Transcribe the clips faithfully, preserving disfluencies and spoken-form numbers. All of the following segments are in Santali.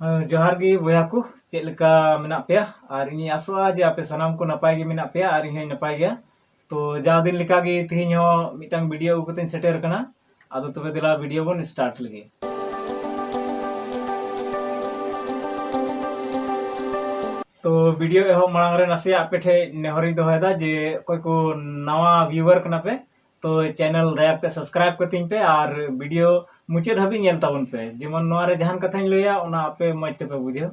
ᱦᱮᱸ, ᱡᱚᱦᱟᱨ ᱜᱮ ᱵᱚᱭᱦᱟ ᱠᱚ, ᱪᱮᱫ ᱞᱮᱠᱟ ᱢᱮᱱᱟᱜ ᱯᱮᱭᱟ? ᱟᱨ ᱤᱧᱤᱧ ᱟᱥᱚᱜᱼᱟ ᱡᱮ ᱟᱯᱮ ᱥᱟᱱᱟᱢ ᱠᱚ ᱱᱟᱯᱟᱭ ᱜᱮ ᱢᱮᱱᱟᱜ ᱯᱮᱭᱟ ᱟᱨ ᱤᱧ ᱦᱚᱸᱧ ᱱᱟᱯᱟᱭ ᱜᱮᱭᱟ᱾ ᱛᱚ ᱡᱟᱣ ᱫᱤᱱ ᱞᱮᱠᱟ ᱜᱮ ᱛᱮᱦᱮᱧ ᱦᱚᱸ ᱢᱤᱫᱴᱟᱝ video ᱟᱹᱜᱩ ᱠᱟᱛᱮᱧ ᱥᱮᱴᱮᱨ ᱟᱠᱟᱱᱟ᱾ ᱟᱫᱚ ᱛᱚᱵᱮ ᱫᱮᱞᱟ video ᱵᱚᱱ start ᱞᱮᱜᱮ᱾ ᱛᱚ video ᱮᱦᱚᱵ ᱢᱟᱲᱟᱝ ᱨᱮ ᱱᱟᱥᱮᱭᱟᱜ ᱟᱯᱮ ᱴᱷᱮᱡ ᱱᱮᱦᱚᱨᱤᱧ ᱫᱚᱦᱚᱭᱮᱫᱟ ᱡᱮ ᱚᱠᱚᱭ ᱠᱚ ᱱᱟᱣᱟ viewer ᱠᱟᱱᱟ ᱯᱮ, ᱛᱚ channel ᱫᱟᱭᱟ ᱠᱟᱛᱮ subscribe ᱠᱟᱹᱛᱤᱧ ᱯᱮ ᱟᱨ video ᱢᱩᱪᱟᱹᱫ ᱦᱟᱹᱵᱤᱡ ᱧᱮᱞ ᱛᱟᱵᱚᱱ ᱯᱮ᱾ ᱡᱮᱢᱚᱱ ᱱᱚᱣᱟ ᱨᱮ ᱡᱟᱦᱟᱱ ᱠᱟᱛᱷᱟᱧ ᱞᱟᱹᱭᱟ, ᱚᱱᱟ ᱟᱯᱮ ᱢᱚᱡᱽ ᱛᱮᱯᱮ ᱵᱩᱡᱷᱟᱹᱣ᱾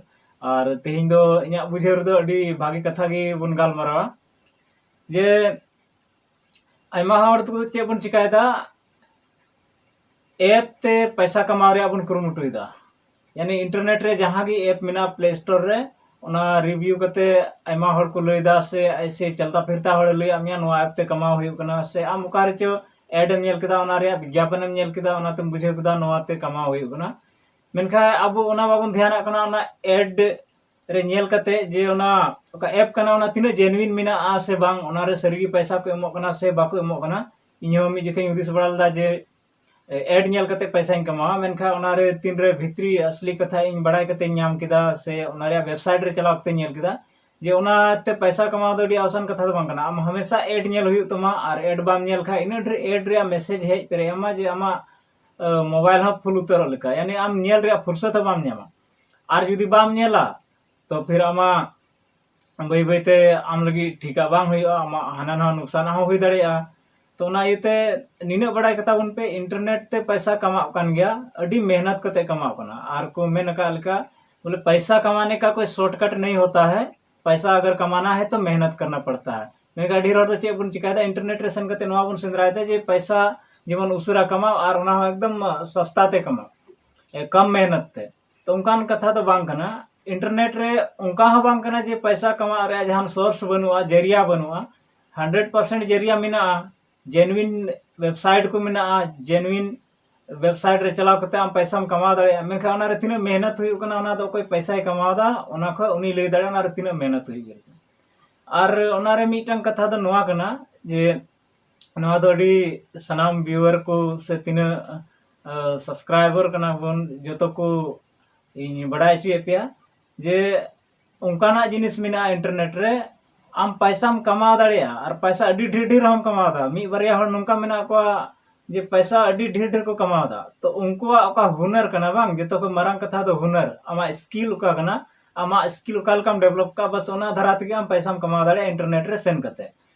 ᱟᱨ ᱛᱮᱦᱮᱧ ᱫᱚ ᱤᱧᱟᱹᱜ ᱵᱩᱡᱷᱟᱹᱣ ᱨᱮᱫᱚ ᱟᱹᱰᱤ ᱵᱷᱟᱜᱮ ᱠᱟᱛᱷᱟ ᱜᱮ ᱵᱚᱱ ᱜᱟᱞᱢᱟᱨᱟᱣᱟ᱾ ᱡᱮ ᱟᱭᱢᱟ ᱦᱚᱲ ᱫᱚ ᱪᱮᱫ ᱵᱚᱱ ᱪᱤᱠᱟᱭᱮᱫᱟ, app ᱛᱮ ᱯᱚᱭᱥᱟ ᱠᱟᱢᱟᱣ ᱨᱮᱭᱟᱜ ᱵᱚᱱ ᱠᱩᱨᱩᱢᱩᱴᱩᱭᱮᱫᱟ᱾ ᱭᱟᱱᱤ internet ᱨᱮ ᱡᱟᱦᱟᱸ ᱜᱮ app ᱢᱮᱱᱟᱜᱼᱟ Play Store ᱨᱮ, ᱚᱱᱟ review ᱠᱟᱛᱮ ᱟᱭᱢᱟ ᱦᱚᱲ ᱠᱚ ᱞᱟᱹᱭᱫᱟ ᱥᱮ ᱟᱭᱥᱮ ᱪᱟᱞᱛᱟ ᱯᱷᱤᱨᱛᱟ ᱦᱚᱲᱮ ᱞᱟᱹᱭᱟᱫ ᱢᱮᱭᱟ ᱱᱚᱣᱟ app ᱛᱮ ᱠᱟᱢᱟᱣ ᱦᱩᱭᱩᱜ ᱠᱟᱱᱟ, ᱥᱮ ᱟᱢ ᱚᱠᱟ ᱨᱮᱪᱚ ad ᱮᱢ ᱧᱮᱞ ᱠᱮᱫᱟ, ᱚᱱᱟ ᱨᱮᱭᱟᱜ ᱵᱤᱜᱽᱜᱟᱯᱚᱱᱮᱢ ᱧᱮᱞ ᱠᱮᱫᱟ, ᱚᱱᱟᱛᱮᱢ ᱵᱩᱡᱷᱟᱹᱣ ᱠᱮᱫᱟ ᱱᱚᱣᱟ ᱛᱮ ᱠᱟᱢᱟᱣ ᱦᱩᱭᱩᱜ ᱠᱟᱱᱟ᱾ ᱢᱮᱱᱠᱷᱟᱱ ᱟᱵᱚ ᱚᱱᱟ ᱵᱟᱵᱚᱱ ᱫᱷᱮᱭᱟᱱᱟᱜ ᱠᱟᱱᱟ, ᱚᱱᱟ ad ᱨᱮ ᱧᱮᱞ ᱠᱟᱛᱮ ᱡᱮ ᱚᱱᱟ ᱚᱠᱟ app ᱠᱟᱱᱟ ᱚᱱᱟ ᱛᱤᱱᱟᱹᱜ genuine ᱢᱮᱱᱟᱜᱼᱟ ᱥᱮ ᱵᱟᱝ, ᱚᱱᱟ ᱨᱮ ᱥᱟᱹᱨᱤ ᱜᱮ ᱯᱚᱭᱥᱟ ᱠᱚ ᱮᱢᱚᱜ ᱠᱟᱱᱟ ᱥᱮ ᱵᱟᱠᱚ ᱮᱢᱚᱜ ᱠᱟᱱᱟ᱾ ᱤᱧ ᱦᱚᱸ ᱢᱤᱫ ᱡᱚᱠᱷᱮᱡ ᱤᱧ ᱦᱩᱫᱤᱥ ᱵᱟᱲᱟ ᱞᱮᱫᱟ ᱡᱮ ad ᱧᱮᱞ ᱠᱟᱛᱮ ᱯᱚᱭᱥᱟᱧ ᱠᱟᱢᱟᱣᱟ, ᱢᱮᱱᱠᱷᱟᱱ ᱚᱱᱟ ᱨᱮ ᱛᱤᱱ ᱨᱮ ᱵᱷᱤᱛᱨᱤ ᱟᱥᱞᱤ ᱠᱟᱛᱷᱟ ᱤᱧ ᱵᱟᱲᱟᱭ ᱠᱟᱛᱮᱧ ᱧᱟᱢ ᱠᱮᱫᱟ ᱥᱮ ᱚᱱᱟ ᱨᱮᱭᱟᱜ website ᱨᱮ ᱪᱟᱞᱟᱣ ᱠᱟᱛᱮᱧ ᱧᱮᱞ ᱠᱮᱫᱟ ᱡᱮ ᱚᱱᱟ ᱛᱮ ᱯᱚᱭᱥᱟ ᱠᱟᱢᱟᱣ ᱫᱚ ᱟᱹᱰᱤ ᱟᱣᱥᱟᱱ ᱠᱟᱛᱷᱟ ᱫᱚ ᱵᱟᱝ ᱠᱟᱱᱟ᱾ ᱟᱢ ᱦᱟᱢᱮᱥᱟ ad ᱧᱮᱞ ᱦᱩᱭᱩᱜ ᱛᱟᱢᱟ, ᱟᱨ ad ᱵᱟᱢ ᱧᱮᱞ ᱠᱷᱟᱱ ᱤᱱᱟᱹᱜ ᱰᱷᱮᱨ ad ᱨᱮᱭᱟᱜ message ᱦᱮᱡ ᱯᱮᱨᱮᱡ ᱟᱢᱟ ᱡᱮ ᱟᱢᱟᱜ mobile ᱦᱚᱸ full ᱩᱛᱟᱹᱨᱚᱜ ᱞᱮᱠᱟ, ᱭᱟᱱᱤ ᱟᱢ ᱧᱮᱞ ᱨᱮᱭᱟᱜ ᱯᱷᱩᱨᱥᱚᱛ ᱦᱚᱸ ᱵᱟᱢ ᱧᱟᱢᱟ᱾ ᱟᱨ ᱡᱩᱫᱤ ᱵᱟᱢ ᱧᱮᱞᱟ, ᱛᱚ ᱯᱷᱤᱨ ᱟᱢᱟᱜ ᱵᱟᱹᱭ ᱵᱟᱹᱭ ᱛᱮ ᱟᱢ ᱞᱟᱹᱜᱤᱫ ᱴᱷᱤᱠᱟᱜ ᱵᱟᱝ ᱦᱩᱭᱩᱜᱼᱟ, ᱟᱢᱟᱜ ᱦᱟᱱᱟ ᱱᱟᱣᱟ ᱱᱩᱠᱥᱟᱱ ᱦᱚᱸ ᱦᱩᱭ ᱫᱟᱲᱮᱭᱟᱜᱼᱟ᱾ ᱛᱚ ᱚᱱᱟ ᱤᱭᱟᱹᱛᱮ ᱱᱤᱱᱟᱹᱜ ᱵᱟᱲᱟᱭ ᱠᱟᱛᱟ ᱵᱚᱱ ᱯᱮ, internet ᱛᱮ ᱯᱚᱭᱥᱟ ᱠᱟᱢᱟᱜ ᱠᱟᱱ ᱜᱮᱭᱟ, ᱟᱹᱰᱤ ᱢᱮᱦᱱᱚᱛ ᱠᱟᱛᱮ ᱠᱟᱢᱟᱜ ᱠᱟᱱᱟ᱾ ᱟᱨ ᱠᱚ ᱢᱮᱱ ᱟᱠᱟᱫ ᱞᱮᱠᱟ, ᱵᱚᱞᱮ, "ᱯᱚᱭᱥᱟ ᱠᱟᱢᱟᱱᱮ ᱠᱟ ᱠᱳᱭ shortcut ᱱᱟᱦᱤᱸ ᱦᱳᱛᱟ ᱦᱟᱭ, ᱯᱚᱭᱥᱟ ᱟᱜᱟᱨ ᱠᱟᱢᱟᱱᱟ ᱦᱟᱭ ᱛᱚ ᱢᱮᱦᱱᱚᱛ ᱠᱟᱨᱱᱟ ᱯᱟᱲᱛᱟ ᱦᱟᱭ᱾" ᱢᱮᱱᱠᱷᱟᱱ ᱟᱹᱰᱤ ᱦᱚᱲ ᱫᱚ ᱪᱮᱫ ᱵᱚᱱ ᱪᱤᱠᱟᱭᱮᱫᱟ, internet ᱨᱮ ᱥᱮᱱ ᱠᱟᱛᱮ ᱱᱚᱣᱟ ᱵᱚᱱ ᱥᱮᱸᱫᱽᱨᱟᱭᱮᱫᱟ ᱡᱮ ᱯᱚᱭᱥᱟ ᱡᱮᱢᱚᱱ ᱩᱥᱟᱹᱨᱟ ᱠᱟᱢᱟᱣ ᱟᱨ ᱚᱱᱟ ᱦᱚᱸ ᱮᱠᱫᱚᱢ ᱥᱚᱥᱛᱟ ᱛᱮ ᱠᱟᱢᱟᱣ, ᱮ, ᱠᱚᱢ ᱢᱮᱦᱱᱚᱛ ᱛᱮ᱾ ᱛᱚ ᱚᱱᱠᱟᱱ ᱠᱟᱛᱷᱟ ᱫᱚ ᱵᱟᱝ ᱠᱟᱱᱟ᱾ internet ᱨᱮ ᱚᱱᱠᱟ ᱦᱚᱸ ᱵᱟᱝ ᱠᱟᱱᱟ ᱡᱮ ᱯᱚᱭᱥᱟ ᱠᱟᱢᱟᱣ ᱨᱮᱭᱟᱜ ᱡᱟᱦᱟᱱ source ᱵᱟᱹᱱᱩᱜᱼᱟ, ᱡᱟᱹᱨᱤᱭᱟ ᱵᱟᱹᱱᱩᱜᱼᱟ᱾ hundred percent ᱡᱟᱹᱨᱤᱭᱟ ᱢᱮᱱᱟᱜᱼᱟ, genuine website ᱠᱚ ᱢᱮᱱᱟᱜᱼᱟ, genuine website ᱨᱮ ᱪᱟᱞᱟᱣ ᱠᱟᱛᱮ ᱟᱢ ᱯᱚᱭᱥᱟᱢ ᱠᱟᱢᱟᱣ ᱫᱟᱲᱮᱭᱟᱜᱼᱟ᱾ ᱢᱮᱱᱠᱷᱟᱱ ᱚᱱᱟ ᱨᱮ ᱛᱤᱱᱟᱹᱜ ᱢᱮᱦᱱᱚᱛ ᱦᱩᱭᱩᱜ ᱠᱟᱱᱟ, ᱚᱱᱟ ᱫᱚ ᱚᱠᱚᱭ ᱯᱚᱭᱥᱟᱭ ᱠᱟᱢᱟᱣ ᱮᱫᱟ, ᱚᱱᱟ ᱠᱷᱚᱱ ᱩᱱᱤ ᱞᱟᱹᱭ ᱫᱟᱲᱮᱭᱟᱜᱼᱟ ᱚᱱᱟ ᱨᱮ ᱛᱤᱱᱟᱹᱜ ᱢᱮᱦᱱᱚᱛ ᱦᱩᱭᱩᱜ ᱠᱟᱱᱟ᱾ ᱟᱨ ᱚᱱᱟ ᱨᱮ ᱢᱤᱫᱴᱟᱝ ᱠᱟᱛᱷᱟ ᱫᱚ ᱱᱚᱣᱟ ᱠᱟᱱᱟ ᱡᱮ ᱱᱚᱣᱟ ᱫᱚ ᱟᱹᱰᱤ ᱥᱟᱱᱟᱢ viewer ᱠᱚ ᱥᱮ ᱛᱤᱱᱟᱹᱜ, ᱟ, subscriber ᱠᱟᱱᱟ ᱵᱚᱱ, ᱡᱚᱛᱚ ᱠᱚ ᱤᱧ ᱵᱟᱰᱟᱭ ᱦᱚᱪᱚᱭᱮᱫ ᱯᱮᱭᱟ ᱡᱮ ᱚᱱᱠᱟᱱᱟᱜ ᱡᱤᱱᱤᱥ ᱢᱮᱱᱟᱜᱼᱟ ᱤᱱᱴᱟᱨᱱᱮᱴ ᱨᱮ, ᱟᱢ ᱯᱚᱭᱥᱟᱢ ᱠᱟᱢᱟᱣ ᱫᱟᱲᱮᱭᱟᱜᱼᱟ ᱟᱨ ᱯᱚᱭᱥᱟ ᱟᱹᱰᱤ ᱰᱷᱮᱨ ᱰᱷᱮᱨ ᱦᱚᱸᱢ ᱠᱟᱢᱟᱣ ᱫᱟ᱾ ᱢᱤᱫ ᱵᱟᱨᱭᱟ ᱦᱚᱲ ᱱᱚᱝᱠᱟ ᱢᱮᱱᱟᱜ ᱠᱚᱣᱟ ᱡᱮ ᱯᱚᱭᱥᱟ ᱟᱹᱰᱤ ᱰᱷᱮᱨ ᱰᱷᱮᱨ ᱠᱚ ᱠᱟᱢᱟᱣ ᱫᱟ᱾ ᱛᱚ ᱩᱱᱠᱩᱣᱟᱜ ᱚᱠᱟ ᱦᱩᱱᱟᱹᱨ ᱠᱟᱱᱟ, ᱵᱟᱝ, ᱡᱚᱛᱚ ᱠᱷᱚᱱ ᱢᱟᱨᱟᱝ ᱠᱟᱛᱷᱟ ᱫᱚ ᱦᱩᱱᱟᱹᱨ, ᱟᱢᱟᱜ ᱥᱠᱤᱞ ᱚᱠᱟ ᱠᱟᱱᱟ, ᱟᱢᱟᱜ ᱥᱠᱤᱞ ᱚᱠᱟ ᱞᱮᱠᱟᱢ ᱰᱮᱵᱷᱞᱚᱯ ᱠᱟᱜᱼᱟ, ᱵᱟᱥ ᱚᱱᱟ ᱫᱷᱟᱨᱟ ᱛᱮᱜᱮ ᱟᱢ ᱯᱚᱭᱥᱟᱢ ᱠᱟᱢᱟᱣ ᱫᱟᱲᱮᱭᱟᱜᱼᱟ ᱤᱱᱴᱟᱨᱱᱮᱴ ᱨᱮ ᱥᱮᱱ ᱠᱟᱛᱮ᱾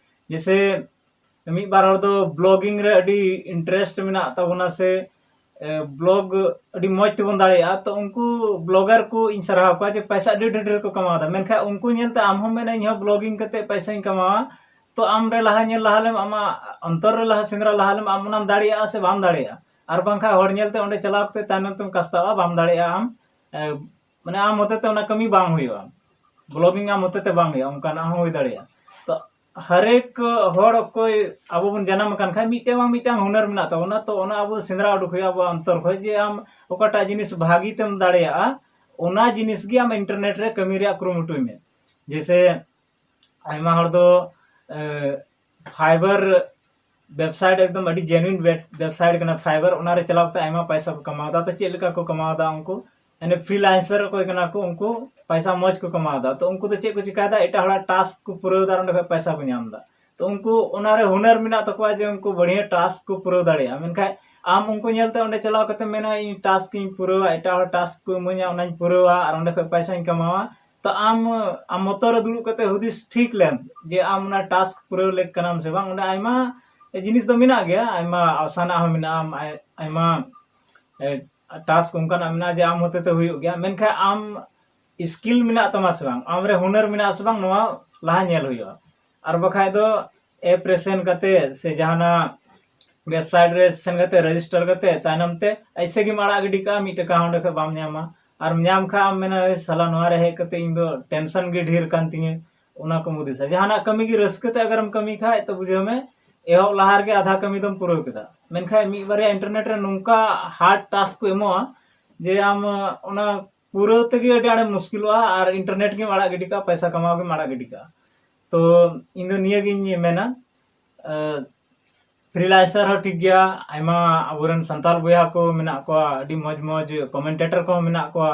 ᱡᱮᱭᱥᱮ ᱢᱤᱫ ᱵᱟᱨ ᱦᱚᱲ ᱫᱚ ᱵᱞᱚᱜᱤᱝ ᱨᱮ ᱟᱹᱰᱤ ᱤᱱᱴᱟᱨᱮᱥᱴ ᱢᱮᱱᱟᱜ ᱛᱟᱵᱚᱱᱟ ᱥᱮ ᱵᱞᱚᱜ ᱟᱹᱰᱤ ᱢᱚᱡᱽ ᱛᱮᱵᱚᱱ ᱫᱟᱲᱮᱭᱟᱜᱼᱟ, ᱛᱚ ᱩᱱᱠᱩ ᱵᱞᱚᱜᱟᱨ ᱠᱚ ᱤᱧ ᱥᱟᱨᱦᱟᱣ ᱠᱚᱣᱟ ᱡᱮ ᱯᱚᱭᱥᱟ ᱟᱹᱰᱤ ᱰᱷᱮᱨ ᱰᱷᱮᱨ ᱠᱚ ᱠᱟᱢᱟᱣ ᱮᱫᱟ᱾ ᱢᱮᱱᱠᱷᱟᱱ ᱩᱱᱠᱩ ᱧᱮᱞᱛᱮ ᱟᱢ ᱦᱚᱸ ᱢᱮᱱᱟ ᱤᱧ ᱦᱚᱸ ᱵᱞᱚᱜᱤᱝ ᱠᱟᱛᱮ ᱯᱚᱭᱥᱟᱧ ᱠᱟᱢᱟᱣᱟ᱾ ᱛᱚ ᱟᱢ ᱨᱮ ᱞᱟᱦᱟ ᱧᱮᱞ ᱞᱟᱦᱟ ᱞᱮᱢ, ᱟᱢᱟᱜ ᱚᱱᱛᱚᱨ ᱨᱮ ᱞᱟᱦᱟ ᱥᱮᱸᱫᱽᱨᱟ ᱞᱟᱦᱟ ᱞᱮᱢ, ᱟᱢ ᱚᱱᱟᱢ ᱫᱟᱲᱮᱭᱟᱜᱼᱟ ᱥᱮ ᱵᱟᱢ ᱫᱟᱲᱮᱭᱟᱜᱼᱟ᱾ ᱟᱨ ᱵᱟᱝᱠᱷᱟᱱ ᱦᱚᱲ ᱧᱮᱞᱛᱮ ᱚᱸᱰᱮ ᱪᱟᱞᱟᱣ ᱠᱟᱛᱮ ᱛᱟᱭᱱᱚᱢ ᱛᱮᱢ ᱠᱟᱥᱛᱟᱣᱟ, ᱵᱟᱢ ᱫᱟᱲᱮᱭᱟᱜᱼᱟ ᱟᱢ᱾ ᱮ, ᱢᱟᱱᱮ ᱟᱢ ᱦᱚᱛᱮ ᱛᱮ ᱚᱱᱟ ᱠᱟᱹᱢᱤ ᱵᱟᱝ ᱦᱩᱭᱩᱜᱼᱟ, ᱵᱞᱚᱜᱤᱝ ᱟᱢ ᱦᱚᱛᱮ ᱛᱮ ᱵᱟᱝ ᱦᱩᱭᱩᱜᱼᱟ, ᱚᱱᱠᱟᱱᱟᱜ ᱦᱚᱸ ᱦᱩᱭ ᱫᱟᱲᱮᱭᱟᱜᱼᱟ᱾ ᱛᱚ ᱦᱟᱨᱮᱠ ᱦᱚᱲ ᱚᱠᱚᱭ ᱟᱵᱚ ᱵᱚᱱ ᱡᱟᱱᱟᱢ ᱟᱠᱟᱱ ᱠᱷᱟᱱ ᱢᱤᱫᱴᱟᱝ ᱵᱟᱝ ᱢᱤᱫᱴᱟᱝ ᱦᱩᱱᱟᱹᱨ ᱢᱮᱱᱟᱜ ᱛᱟᱵᱚᱱᱟ, ᱛᱚ ᱚᱱᱟ ᱟᱵᱚ ᱥᱮᱸᱫᱽᱨᱟ ᱩᱰᱩᱠ ᱦᱩᱭᱩᱜᱼᱟ ᱟᱵᱚᱣᱟᱜ ᱚᱱᱛᱚᱨ ᱠᱷᱚᱱ ᱡᱮ ᱟᱢ ᱚᱠᱟᱴᱟᱜ ᱡᱤᱱᱤᱥ ᱵᱷᱟᱹᱜᱤ ᱛᱮᱢ ᱫᱟᱲᱮᱭᱟᱜᱼᱟ, ᱚᱱᱟ ᱡᱤᱱᱤᱥ ᱜᱮ ᱟᱢ ᱤᱱᱴᱟᱨᱱᱮᱴ ᱨᱮ ᱠᱟᱹᱢᱤ ᱨᱮᱭᱟᱜ ᱠᱩᱨᱩᱢᱩᱴᱩᱭ ᱢᱮ᱾ ᱡᱮᱭᱥᱮ ᱟᱭᱢᱟ ᱦᱚᱲ ᱫᱚ ᱯᱷᱟᱭᱵᱟᱨ ᱣᱮᱵᱥᱟᱭᱤᱴ ᱮᱠᱫᱚᱢ ᱟᱹᱰᱤ ᱡᱮᱱᱩᱭᱤᱱ ᱣᱮᱵᱥᱟᱭᱤᱴ ᱠᱟᱱᱟ ᱯᱷᱟᱭᱵᱟᱨ, ᱚᱱᱟᱨᱮ ᱪᱟᱞᱟᱣ ᱠᱟᱛᱮ ᱟᱭᱢᱟ ᱯᱚᱭᱥᱟ ᱠᱚ ᱠᱟᱢᱟᱣ ᱮᱫᱟ᱾ ᱛᱚ ᱪᱮᱫ ᱞᱮᱠᱟ ᱠᱚ ᱠᱟᱢᱟᱣ ᱮᱫᱟ ᱩᱱᱠᱩ? ᱢᱟᱱᱮ ᱯᱷᱨᱤᱞᱟᱱᱥᱟᱨ ᱚᱠᱚᱭ ᱠᱟᱱᱟ ᱠᱚ, ᱩᱱᱠᱩ ᱯᱚᱭᱥᱟ ᱢᱚᱡᱽ ᱠᱚ ᱠᱟᱢᱟᱣ ᱮᱫᱟ᱾ ᱛᱚ ᱩᱱᱠᱩ ᱫᱚ ᱪᱮᱫ ᱠᱚ ᱪᱤᱠᱟᱭᱮᱫᱟ? ᱮᱴᱟᱜ ᱦᱚᱲᱟᱜ ᱴᱟᱥᱠ ᱠᱚ ᱯᱩᱨᱟᱹᱣ ᱮᱫᱟ ᱟᱨ ᱚᱸᱰᱮ ᱠᱷᱚᱱ ᱯᱚᱭᱥᱟ ᱠᱚ ᱧᱟᱢ ᱮᱫᱟ᱾ ᱛᱚ ᱩᱱᱠᱩ ᱚᱱᱟᱨᱮ ᱦᱩᱱᱟᱹᱨ ᱢᱮᱱᱟᱜ ᱛᱟᱠᱚᱣᱟ ᱡᱮ ᱩᱱᱠᱩ ᱵᱟᱹᱲᱦᱤᱭᱟᱹ ᱴᱟᱥᱠ ᱠᱚ ᱯᱩᱨᱟᱹᱣ ᱫᱟᱲᱮᱭᱟᱜᱼᱟ᱾ ᱢᱮᱱᱠᱷᱟᱱ ᱟᱢ ᱩᱱᱠᱩ ᱧᱮᱞᱛᱮ ᱚᱸᱰᱮ ᱪᱟᱞᱟᱣ ᱠᱟᱛᱮ ᱢᱮᱱᱟ ᱤᱧ ᱴᱟᱥᱠ ᱤᱧ ᱯᱩᱨᱟᱹᱣᱟ, ᱮᱴᱟᱜ ᱦᱚᱲ ᱴᱟᱥᱠ ᱠᱚ ᱤᱢᱟᱹᱧᱟ, ᱚᱱᱟᱧ ᱯᱩᱨᱟᱹᱣᱟ ᱟᱨ ᱚᱸᱰᱮ ᱠᱷᱚᱱ ᱯᱚᱭᱥᱟᱧ ᱠᱟᱢᱟᱣᱟ᱾ ᱛᱚ ᱟᱢ ᱟᱢ ᱢᱚᱛᱚ ᱨᱮ ᱫᱩᱲᱩᱵ ᱠᱟᱛᱮ ᱦᱩᱫᱤᱥ ᱴᱷᱤᱠ ᱞᱮᱢ ᱡᱮ ᱟᱢ ᱚᱱᱟ ᱴᱟᱥᱠ ᱯᱩᱨᱟᱹᱣ ᱞᱮᱠ ᱠᱟᱱᱟᱢ ᱥᱮ ᱵᱟᱝ᱾ ᱚᱸᱰᱮ ᱟᱭᱢᱟ ᱡᱤᱱᱤᱥ ᱫᱚ ᱢᱮᱱᱟᱜ ᱜᱮᱭᱟ, ᱟᱭᱢᱟ ᱟᱥᱟᱱᱟᱜ ᱦᱚᱸ ᱢᱮᱱᱟᱜᱼᱟ, ᱟᱭ- ᱟᱭᱢᱟ ᱴᱟᱥᱠ ᱚᱱᱠᱟᱱᱟᱜ ᱢᱮᱱᱟᱜᱼᱟ ᱡᱮ ᱟᱢ ᱦᱚᱛᱮ ᱛᱮ ᱦᱩᱭᱩᱜ ᱜᱮᱭᱟ, ᱢᱮᱱᱠᱷᱟᱱ ᱟᱢ ᱥᱠᱤᱞ ᱢᱮᱱᱟᱜ ᱛᱟᱢᱟ ᱥᱮ ᱵᱟᱝ, ᱟᱢ ᱨᱮ ᱦᱩᱱᱟᱹᱨ ᱢᱮᱱᱟᱜᱼᱟ ᱥᱮ ᱵᱟᱝ, ᱱᱚᱣᱟ ᱞᱟᱦᱟ ᱧᱮᱞ ᱦᱩᱭᱩᱜᱼᱟ᱾ ᱟᱨ ᱵᱟᱠᱷᱟᱡ ᱫᱚ ᱮᱯ ᱨᱮ ᱥᱮᱱ ᱠᱟᱛᱮ ᱥᱮ ᱡᱟᱦᱟᱱᱟᱜ ᱣᱮᱵᱥᱟᱭᱤᱴ ᱨᱮ ᱥᱮᱱ ᱠᱟᱛᱮ ᱨᱮᱡᱤᱥᱴᱟᱨ ᱠᱟᱛᱮ ᱛᱟᱭᱱᱚᱢ ᱛᱮ ᱮᱭᱥᱮ ᱜᱮᱢ ᱟᱲᱟᱜ ᱜᱤᱰᱤ ᱠᱟᱜᱼᱟ, ᱢᱤᱫ ᱴᱟᱠᱟ ᱦᱚᱸ ᱚᱸᱰᱮ ᱠᱷᱚᱱ ᱵᱟᱢ ᱧᱟᱢᱟ᱾ ᱟᱨ ᱧᱟᱢ ᱠᱷᱟᱱ ᱟᱢ ᱢᱮᱱᱟ, "ᱮ ᱥᱟᱞᱟ, ᱱᱚᱣᱟ ᱨᱮ ᱦᱮᱡ ᱠᱟᱛᱮ ᱤᱧ ᱫᱚ ᱴᱮᱱᱥᱚᱱ ᱜᱮ ᱰᱷᱮᱨ ᱠᱟᱱ ᱛᱤᱧᱟᱹ", ᱚᱱᱟ ᱠᱚᱢ ᱦᱩᱫᱤᱥᱟ᱾ ᱡᱟᱦᱟᱱᱟᱜ ᱠᱟᱹᱢᱤ ᱜᱮ ᱨᱟᱹᱥᱠᱟᱹ ᱛᱮ ᱟᱜᱟᱨᱮᱢ ᱠᱟᱹᱢᱤ ᱠᱷᱟᱡ ᱛᱚ ᱵᱩᱡᱷᱟᱹᱣ ᱢᱮ ᱮᱦᱚᱵ ᱞᱟᱦᱟ ᱨᱮᱜᱮ ᱟᱫᱷᱟ ᱠᱟᱹᱢᱤ ᱫᱚᱢ ᱯᱩᱨᱟᱹᱣ ᱠᱮᱫᱟ᱾ ᱢᱮᱱᱠᱷᱟᱱ ᱢᱤᱫ ᱵᱟᱨᱭᱟ ᱤᱱᱴᱟᱨᱱᱮᱴ ᱨᱮ ᱱᱚᱝᱠᱟ ᱦᱟᱨᱰ ᱴᱟᱥᱠ ᱠᱚ ᱮᱢᱚᱜᱼᱟ ᱡᱮ ᱟᱢ ᱚᱱᱟ ᱯᱩᱨᱟᱹᱣ ᱛᱮᱜᱮ ᱟᱹᱰᱤ ᱟᱸᱴᱮᱢ ᱢᱩᱥᱠᱤᱞᱚᱜᱼᱟ ᱟᱨ ᱤᱱᱴᱟᱨᱱᱮᱴ ᱜᱮᱢ ᱟᱲᱟᱜ ᱜᱤᱰᱤ ᱠᱟᱜᱼᱟ, ᱯᱚᱭᱥᱟ ᱠᱟᱢᱟᱣ ᱜᱮᱢ ᱟᱲᱟᱜ ᱜᱤᱰᱤ ᱠᱟᱜᱼᱟ᱾ ᱛᱚ ᱤᱧ ᱫᱚ ᱱᱤᱭᱟᱹᱜᱤᱧ ᱢᱮᱱᱟ, ᱯᱷᱨᱤᱞᱟᱱᱥᱟᱨ ᱦᱚᱸ ᱴᱷᱤᱠ ᱜᱮᱭᱟ, ᱟᱭᱢᱟ ᱟᱵᱚᱨᱮᱱ ᱥᱟᱱᱛᱟᱲ ᱵᱚᱭᱦᱟ ᱠᱚ ᱢᱮᱱᱟᱜ ᱠᱚᱣᱟ, ᱟᱹᱰᱤ ᱢᱚᱡᱽ ᱢᱚᱡᱽ ᱠᱚᱢᱮᱱᱴᱮᱴᱚᱨ ᱠᱚᱦᱚᱸ ᱢᱮᱱᱟᱜ ᱠᱚᱣᱟ,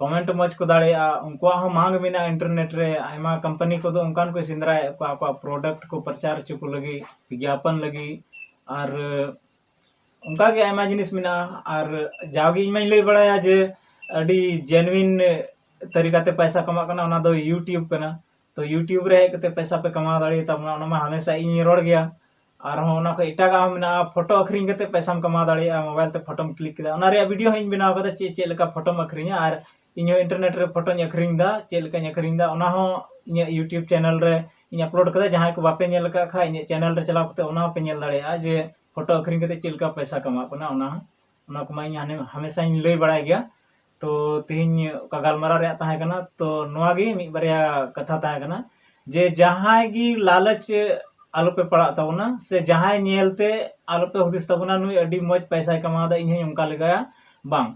ᱠᱚᱢᱮᱱᱴ ᱢᱚᱡᱽ ᱠᱚ ᱫᱟᱲᱮᱭᱟᱜᱼᱟ᱾ ᱩᱱᱠᱩᱣᱟᱜ ᱦᱚᱸ ᱢᱟᱝ ᱢᱮᱱᱟᱜᱼᱟ ᱤᱱᱴᱟᱨᱱᱮᱴ ᱨᱮ᱾ ᱟᱭᱢᱟ ᱠᱳᱢᱯᱟᱱᱤ ᱠᱚᱫᱚ ᱚᱱᱠᱟᱱ ᱠᱚ ᱥᱮᱸᱫᱽᱨᱟᱭᱮᱫ ᱠᱚᱣᱟ ᱟᱠᱚᱣᱟᱜ ᱯᱨᱚᱰᱟᱠᱴ ᱠᱚ ᱯᱨᱚᱪᱟᱨ ᱦᱚᱪᱚ ᱠᱚ ᱞᱟᱹᱜᱤᱫ, ᱵᱤᱜᱽᱜᱟᱯᱚᱱ ᱞᱟᱹᱜᱤᱫ᱾ ᱟᱨ ᱚᱱᱠᱟᱜᱮ ᱟᱭᱢᱟ ᱡᱤᱱᱤᱥ ᱢᱮᱱᱟᱜᱼᱟ᱾ ᱟᱨ ᱡᱟᱣᱜᱮ ᱤᱧ ᱢᱟᱧ ᱞᱟᱹᱭ ᱵᱟᱲᱟᱭᱟ ᱡᱮ ᱟᱹᱰᱤ ᱡᱮᱱᱩᱭᱤᱱ ᱛᱟᱹᱨᱤᱠᱟᱛᱮ ᱯᱚᱭᱥᱟ ᱠᱟᱢᱟᱜ ᱠᱟᱱᱟ, ᱚᱱᱟ ᱫᱚ ᱭᱩᱴᱤᱭᱩᱵᱽ ᱠᱟᱱᱟ᱾ ᱛᱚ ᱭᱩᱴᱤᱭᱩᱵᱽ ᱨᱮ ᱦᱮᱡ ᱠᱟᱛᱮ ᱯᱚᱭᱥᱟ ᱯᱮ ᱠᱟᱢᱟᱣ ᱫᱟᱲᱮᱭᱟᱛᱟᱵᱚᱱᱟ, ᱚᱱᱟ ᱢᱟ ᱦᱟᱢᱮᱥᱟ ᱤᱧ ᱨᱚᱲ ᱜᱮᱭᱟ᱾ ᱟᱨᱦᱚᱸ ᱚᱱᱟ ᱠᱷᱚᱱ ᱮᱴᱟᱜᱟᱜ ᱦᱚᱸ ᱢᱮᱱᱟᱜᱼᱟ, ᱯᱷᱳᱴᱳ ᱟᱹᱠᱷᱨᱤᱧ ᱠᱟᱛᱮ ᱯᱚᱭᱥᱟᱢ ᱠᱟᱢᱟᱣ ᱫᱟᱲᱮᱭᱟᱜᱼᱟ᱾ ᱢᱳᱵᱟᱭᱤᱞ ᱛᱮ ᱯᱷᱳᱴᱳᱢ ᱠᱞᱤᱠ ᱠᱮᱫᱟ, ᱚᱱᱟ ᱨᱮᱭᱟᱜ ᱵᱷᱤᱰᱤᱭᱳ ᱦᱚᱸ ᱤᱧ ᱵᱮᱱᱟᱣ ᱠᱟᱫᱟ, ᱪᱮᱫ ᱪᱮᱫ ᱞᱮᱠᱟ ᱯᱷᱳᱴᱳᱢ ᱟᱹᱠᱷᱨᱤᱧᱟ᱾ ᱟᱨ ᱤᱧ ᱦᱚᱸ ᱤᱱᱴᱟᱨᱱᱮᱴ ᱨᱮ ᱯᱷᱳᱴᱳᱧ ᱟᱹᱠᱷᱨᱤᱧ ᱮᱫᱟ, ᱪᱮᱫ ᱞᱮᱠᱟᱧ ᱟᱹᱠᱷᱨᱤᱧ ᱮᱫᱟ ᱚᱱᱟ ᱦᱚᱸ ᱤᱧᱟᱹᱜ ᱭᱩᱴᱤᱭᱩᱵᱽ ᱪᱮᱱᱮᱞ ᱨᱮ ᱤᱧ ᱟᱯᱞᱳᱰ ᱠᱟᱫᱟ᱾ ᱡᱟᱦᱟᱸᱭ ᱠᱚ ᱵᱟᱯᱮ ᱧᱮᱞ ᱟᱠᱟᱫ ᱠᱷᱟᱡ ᱤᱧᱟᱹᱜ ᱪᱮᱱᱮᱞ ᱨᱮ ᱪᱟᱞᱟᱣ ᱠᱟᱛᱮ ᱚᱱᱟ ᱦᱚᱸᱯᱮ ᱧᱮᱞ ᱫᱟᱲᱮᱭᱟᱜᱼᱟ ᱡᱮ ᱯᱷᱳᱴᱳ ᱟᱹᱠᱷᱨᱤᱧ ᱠᱟᱛᱮ ᱪᱮᱫ ᱞᱮᱠᱟ ᱯᱚᱭᱥᱟ ᱠᱟᱢᱟᱜ ᱠᱟᱱᱟ, ᱚᱱᱟ ᱦᱚᱸ, ᱚᱱᱟ ᱠᱚᱢᱟ ᱤᱧ ᱦᱟᱱᱮ ᱦᱟᱢᱮᱥᱟᱧ ᱞᱟᱹᱭ ᱵᱟᱲᱟᱭ ᱜᱮᱭᱟ᱾ ᱛᱚ ᱛᱮᱦᱮᱧ ᱚᱠᱟ ᱜᱟᱞᱢᱟᱨᱟᱣ ᱨᱮᱭᱟᱜ ᱛᱟᱦᱮᱸ ᱠᱟᱱᱟ, ᱛᱚ ᱱᱚᱣᱟ ᱜᱮ ᱢᱤᱫ ᱵᱟᱨᱭᱟ ᱠᱟᱛᱷᱟ ᱛᱟᱦᱮᱸ ᱠᱟᱱᱟ ᱡᱮ ᱡᱟᱦᱟᱸᱭ ᱜᱮ ᱞᱟᱞᱚᱪ ᱟᱞᱚᱯᱮ ᱯᱟᱲᱟᱜ ᱛᱟᱵᱚᱱᱟ, ᱥᱮ ᱡᱟᱦᱟᱸᱭ ᱧᱮᱞᱛᱮ ᱟᱞᱚᱯᱮ ᱦᱩᱫᱤᱥ ᱛᱟᱵᱚᱱᱟ ᱱᱩᱭ ᱟᱹᱰᱤ ᱢᱚᱡᱽ ᱯᱚᱭᱥᱟᱭ ᱠᱟᱢᱟᱣᱫᱟ, ᱤᱧ ᱦᱚᱸᱧ ᱚᱱᱠᱟ ᱞᱮᱠᱟᱭᱟ᱾ ᱵᱟᱝ,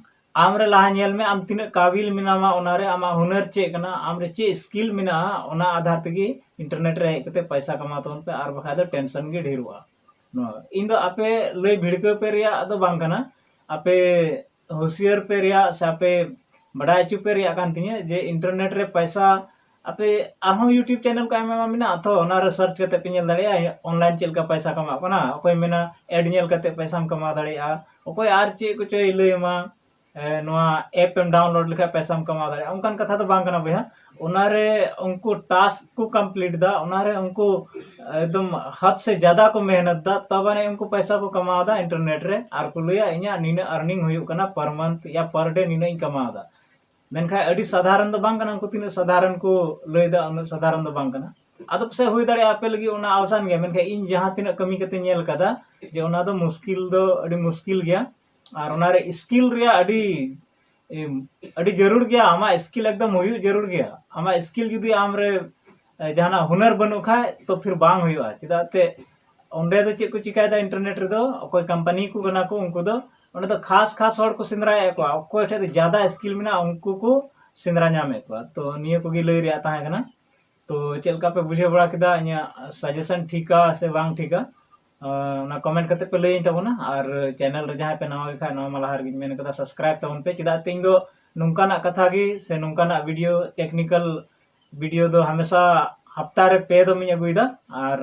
ᱟᱢ ᱨᱮ ᱞᱟᱦᱟ ᱧᱮᱞ ᱢᱮ, ᱟᱢ ᱛᱤᱱᱟᱹᱜ ᱠᱟᱵᱤᱞ ᱢᱮᱱᱟᱢᱟ, ᱚᱱᱟ ᱨᱮ ᱟᱢᱟᱜ ᱦᱩᱱᱟᱹᱨ ᱪᱮᱫ ᱠᱟᱱᱟ, ᱟᱢ ᱨᱮ ᱪᱮᱫ ᱥᱠᱤᱞ ᱢᱮᱱᱟᱜᱼᱟ, ᱚᱱᱟ ᱟᱫᱷᱟᱨ ᱛᱮᱜᱮ ᱤᱱᱴᱟᱨᱱᱮᱴ ᱨᱮ ᱦᱮᱡ ᱠᱟᱛᱮ ᱯᱚᱭᱥᱟ ᱠᱟᱢᱟᱣ ᱛᱟᱵᱚᱱ ᱯᱮ, ᱟᱨ ᱵᱟᱠᱷᱟᱡ ᱫᱚ ᱴᱮᱱᱥᱚᱱ ᱜᱮ ᱰᱷᱮᱨᱚᱜᱼᱟ᱾ ᱱᱚᱣᱟ ᱤᱧ ᱫᱚ ᱟᱯᱮ ᱞᱟᱹᱭ ᱵᱷᱤᱲᱠᱟᱹᱣ ᱯᱮ ᱨᱮᱭᱟᱜ ᱫᱚ ᱵᱟᱝ ᱠᱟᱱᱟ, ᱟᱯᱮ ᱦᱩᱥᱤᱭᱟᱹᱨ ᱯᱮ ᱨᱮᱭᱟᱜ ᱥᱮ ᱟᱯᱮ ᱵᱟᱰᱟᱭ ᱦᱚᱪᱚ ᱯᱮ ᱨᱮᱭᱟᱜ ᱠᱟᱱ ᱛᱤᱧᱟᱹ ᱡᱮ ᱤᱱᱴᱟᱨᱱᱮᱴ ᱨᱮ ᱯᱚᱭᱥᱟ, ᱟᱯᱮ ᱟᱨᱦᱚᱸ ᱭᱩᱴᱤᱭᱩᱵᱽ ᱪᱮᱱᱮᱞ ᱠᱚ ᱟᱭᱢᱟ ᱟᱭᱢᱟ ᱢᱮᱱᱟᱜᱼᱟ, ᱛᱚ ᱚᱱᱟ ᱨᱮ ᱥᱟᱨᱪ ᱠᱟᱛᱮ ᱯᱮ ᱧᱮᱞ ᱫᱟᱲᱮᱭᱟᱜᱼᱟ ᱚᱱᱞᱟᱭᱤᱱ ᱪᱮᱫ ᱞᱮᱠᱟ ᱯᱚᱭᱥᱟ ᱠᱟᱢᱟᱜ ᱠᱟᱱᱟ᱾ ᱚᱠᱚᱭ ᱢᱮᱱᱟ ᱮᱰ ᱧᱮᱞ ᱠᱟᱛᱮ ᱯᱚᱭᱥᱟᱢ ᱠᱟᱢᱟᱣ ᱫᱟᱲᱮᱭᱟᱜᱼᱟ, ᱚᱠᱚᱭ ᱟᱨ ᱪᱮᱫ ᱠᱚᱪᱚᱭ ᱞᱟᱹᱭ ᱟᱢᱟ, ᱮ, ᱱᱚᱣᱟ ᱮᱯ ᱮᱢ ᱰᱟᱣᱩᱱᱞᱳᱰ ᱞᱮᱠᱷᱟᱡ ᱯᱚᱭᱥᱟᱢ ᱠᱟᱢᱟᱣ ᱫᱟᱲᱮᱭᱟᱜᱼᱟ, ᱚᱱᱠᱟᱱ ᱠᱟᱛᱷᱟ ᱫᱚ ᱵᱟᱝ ᱠᱟᱱᱟ ᱵᱚᱭᱦᱟ᱾ ᱚᱱᱟᱨᱮ ᱩᱱᱠᱩ ᱴᱟᱥᱠ ᱠᱚ ᱠᱚᱢᱯᱞᱤᱴ ᱮᱫᱟ, ᱚᱱᱟᱨᱮ ᱩᱱᱠᱩ ᱮᱠᱫᱚᱢ ᱦᱟᱫ ᱥᱮ ᱡᱟᱫᱟ ᱠᱚ ᱢᱮᱦᱱᱚᱛ ᱮᱫᱟ, ᱛᱚᱵᱮ ᱟᱹᱱᱤᱡ ᱩᱱᱠᱩ ᱯᱚᱭᱥᱟ ᱠᱚ ᱠᱟᱢᱟᱣ ᱮᱫᱟ ᱤᱱᱴᱟᱨᱱᱮᱴ ᱨᱮ, ᱟᱨ ᱠᱚ ᱞᱟᱹᱭᱟ ᱤᱧᱟᱹᱜ ᱱᱤᱱᱟᱹᱜ ᱟᱨᱱᱤᱝ ᱦᱩᱭᱩᱜ ᱠᱟᱱᱟ ᱯᱟᱨ ᱢᱟᱱᱛᱷ ᱭᱟ ᱯᱟᱨ ᱰᱮ ᱱᱤᱱᱟᱹᱜ ᱤᱧ ᱠᱟᱢᱟᱣ ᱮᱫᱟ᱾ ᱢᱮᱱᱠᱷᱟᱱ ᱟᱹᱰᱤ ᱥᱟᱫᱷᱟᱨᱚᱱ ᱫᱚ ᱵᱟᱝ ᱠᱟᱱᱟ, ᱩᱱᱠᱩ ᱛᱤᱱᱟᱹᱜ ᱥᱟᱫᱷᱟᱨᱚᱱ ᱠᱚ ᱞᱟᱹᱭ ᱮᱫᱟ ᱩᱱᱟᱹᱜ ᱥᱟᱫᱷᱟᱨᱚᱱ ᱫᱚ ᱵᱟᱝ ᱠᱟᱱᱟ᱾ ᱟᱫᱚ ᱯᱟᱥᱮᱡ ᱦᱩᱭ ᱫᱟᱲᱮᱭᱟᱜᱼᱟ ᱟᱯᱮ ᱞᱟᱹᱜᱤᱫ ᱚᱱᱟ ᱟᱣᱥᱟᱱ ᱜᱮᱭᱟ, ᱢᱮᱱᱠᱷᱟᱱ ᱤᱧ ᱡᱟᱦᱟᱸ ᱛᱤᱱᱟᱹᱜ ᱠᱟᱹᱢᱤ ᱠᱟᱛᱮ ᱧᱮᱞ ᱠᱟᱫᱟ ᱡᱮ ᱚᱱᱟ ᱫᱚ ᱢᱩᱥᱠᱤᱞ ᱫᱚ ᱟᱹᱰᱤ ᱢᱩᱥᱠᱤᱞ ᱜᱮᱭᱟ᱾ ᱟᱨ ᱚᱱᱟᱨᱮ ᱥᱠᱤᱞ ᱨᱮᱭᱟᱜ ᱟᱹᱰᱤ, ᱮᱢ, ᱟᱹᱰᱤ ᱡᱟᱹᱨᱩᱲ ᱜᱮᱭᱟ, ᱟᱢᱟᱜ ᱥᱠᱤᱞ ᱮᱠᱫᱚᱢ ᱦᱩᱭᱩᱜ ᱡᱟᱹᱨᱩᱲ ᱜᱮᱭᱟ᱾ ᱟᱢᱟᱜ ᱥᱠᱤᱞ ᱡᱩᱫᱤ ᱟᱢ ᱨᱮ, ᱮ, ᱡᱟᱦᱟᱱᱟᱜ ᱦᱩᱱᱟᱹᱨ ᱵᱟᱹᱱᱩᱜ ᱠᱷᱟᱡ ᱛᱚ ᱯᱷᱤᱨ ᱵᱟᱝ ᱦᱩᱭᱩᱜᱼᱟ᱾ ᱪᱮᱫᱟᱜ ᱛᱮ ᱚᱸᱰᱮ ᱫᱚ ᱪᱮᱫ ᱠᱚ ᱪᱤᱠᱟᱭᱮᱫᱟ ᱤᱱᱴᱟᱨᱱᱮᱴ ᱨᱮᱫᱚ, ᱚᱠᱚᱭ ᱠᱳᱢᱯᱟᱱᱤ ᱠᱚ ᱠᱟᱱᱟ ᱠᱚ ᱩᱱᱠᱩ ᱫᱚ ᱚᱸᱰᱮ ᱫᱚ ᱠᱷᱟᱥ ᱠᱷᱟᱥ ᱦᱚᱲ ᱠᱚ ᱥᱮᱸᱫᱽᱨᱟᱭᱮᱫ ᱠᱚᱣᱟ, ᱚᱠᱚᱭ ᱴᱷᱮᱡ ᱫᱚ ᱡᱟᱫᱟ ᱥᱠᱤᱞ ᱢᱮᱱᱟᱜᱼᱟ ᱩᱱᱠᱩ ᱠᱚ ᱥᱮᱸᱫᱽᱨᱟ ᱧᱟᱢᱮᱫ ᱠᱚᱣᱟ᱾ ᱛᱚ ᱱᱤᱭᱟᱹ ᱠᱚᱜᱮ ᱞᱟᱹᱭ ᱨᱮᱭᱟᱜ ᱛᱟᱦᱮᱸ ᱠᱟᱱᱟ᱾ ᱛᱚ ᱪᱮᱫ ᱞᱮᱠᱟ ᱯᱮ ᱵᱩᱡᱷᱟᱹᱣ ᱵᱟᱲᱟ ᱠᱮᱫᱟ ᱤᱧᱟᱹᱜ ᱥᱟᱡᱮᱥᱚᱱ ᱴᱷᱤᱠᱟ ᱥᱮ ᱵᱟᱝ ᱴᱷᱤᱠᱟ, ᱟᱸ, ᱚᱱᱟ ᱠᱚᱢᱮᱱᱴ ᱠᱟᱛᱮ ᱯᱮ ᱞᱟᱹᱭᱟᱹᱧ ᱛᱟᱵᱚᱱᱟ᱾ ᱟᱨ ᱪᱮᱱᱮᱞ ᱨᱮ ᱡᱟᱦᱟᱸᱭ ᱯᱮ ᱱᱟᱣᱟ ᱜᱮ ᱠᱷᱟᱡ ᱱᱚᱣᱟ ᱢᱟ ᱞᱟᱦᱟ ᱨᱮᱜᱮᱧ ᱢᱮᱱ ᱠᱟᱫᱟ, ᱥᱟᱵᱥᱠᱨᱟᱭᱤᱵ ᱛᱟᱵᱚᱱ ᱯᱮ᱾ ᱪᱮᱫᱟᱜ ᱛᱮ ᱤᱧ ᱫᱚ ᱱᱚᱝᱠᱟᱱᱟᱜ ᱠᱟᱛᱷᱟ ᱜᱮ ᱥᱮ ᱱᱚᱝᱠᱟᱱᱟᱜ video, technical video ᱫᱚ ᱦᱟᱢᱮᱥᱟ ᱦᱟᱯᱛᱟ ᱨᱮ ᱯᱮ ᱫᱚᱢ ᱤᱧ ᱟᱹᱜᱩᱭᱮᱫᱟ᱾ ᱟᱨ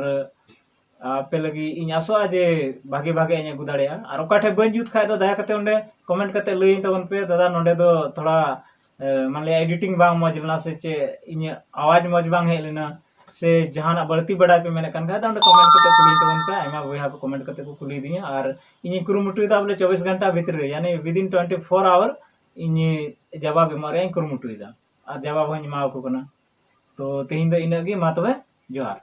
ᱟᱯᱮ ᱞᱟᱹᱜᱤᱫ ᱤᱧ ᱟᱥᱚᱜᱼᱟ ᱡᱮ ᱵᱷᱟᱜᱮ ᱵᱷᱟᱜᱮ ᱤᱧ ᱟᱹᱜᱩ ᱫᱟᱲᱮᱭᱟᱜᱼᱟ᱾ ᱟᱨ ᱚᱠᱟ ᱴᱷᱮᱡ ᱵᱟᱹᱧ ᱡᱩᱛ ᱠᱷᱟᱡ ᱫᱚ ᱫᱟᱭᱟ ᱠᱟᱛᱮ ᱚᱸᱰᱮ comment ᱠᱟᱛᱮ ᱞᱟᱹᱭᱟᱹᱧ ᱛᱟᱵᱚᱱ ᱯᱮ, "ᱫᱟᱫᱟ, ᱱᱚᱸᱰᱮ ᱫᱚ ᱛᱷᱚᱲᱟ, ᱮ, ᱢᱟᱱᱮ editing ᱵᱟᱝ ᱢᱚᱡᱽ ᱞᱮᱱᱟ ᱥᱮ ᱪᱮᱫ, ᱤᱧᱟᱹᱜ ᱟᱣᱟᱡᱽ ᱢᱚᱡᱽ ᱵᱟᱝ ᱦᱮᱡ ᱞᱮᱱᱟ", ᱥᱮ ᱡᱟᱦᱟᱱᱟᱜ ᱵᱟᱹᱲᱛᱤ ᱵᱟᱰᱟᱭ ᱯᱮ ᱢᱮᱱᱮᱫ ᱠᱟᱱ ᱠᱷᱟᱡ ᱫᱚ ᱚᱸᱰᱮ comment ᱠᱟᱛᱮ ᱠᱩᱞᱤᱧ ᱛᱟᱵᱚᱱ ᱯᱮ᱾ ᱟᱭᱢᱟ ᱵᱚᱭᱦᱟ ᱠᱚ comment ᱠᱟᱛᱮ ᱠᱚ ᱠᱩᱞᱤᱭᱮᱫᱤᱧᱟ, ᱟᱨ ᱤᱧᱤᱧ ᱠᱩᱨᱩᱢᱩᱴᱩᱭᱮᱫᱟ ᱵᱚᱞᱮ ᱪᱚᱵᱵᱤᱥ ᱜᱷᱚᱱᱴᱟ ᱵᱷᱤᱛᱨᱤ ᱨᱮ, ᱭᱟᱱᱤ within twenty four hour ᱤᱧ ᱡᱟᱵᱟᱵ ᱮᱢᱚᱜ ᱨᱮᱭᱟᱜ ᱤᱧ ᱠᱩᱨᱩᱢᱩᱴᱩᱭᱮᱫᱟ, ᱟᱨ ᱡᱟᱵᱟᱵ ᱦᱚᱸᱧ ᱮᱢᱟᱣᱟᱠᱚ ᱠᱟᱱᱟ᱾ ᱛᱚ ᱛᱮᱦᱮᱧ ᱫᱚ ᱤᱱᱟᱹᱜ ᱜᱮ, ᱢᱟ ᱛᱚᱵᱮ ᱡᱚᱦᱟᱨ᱾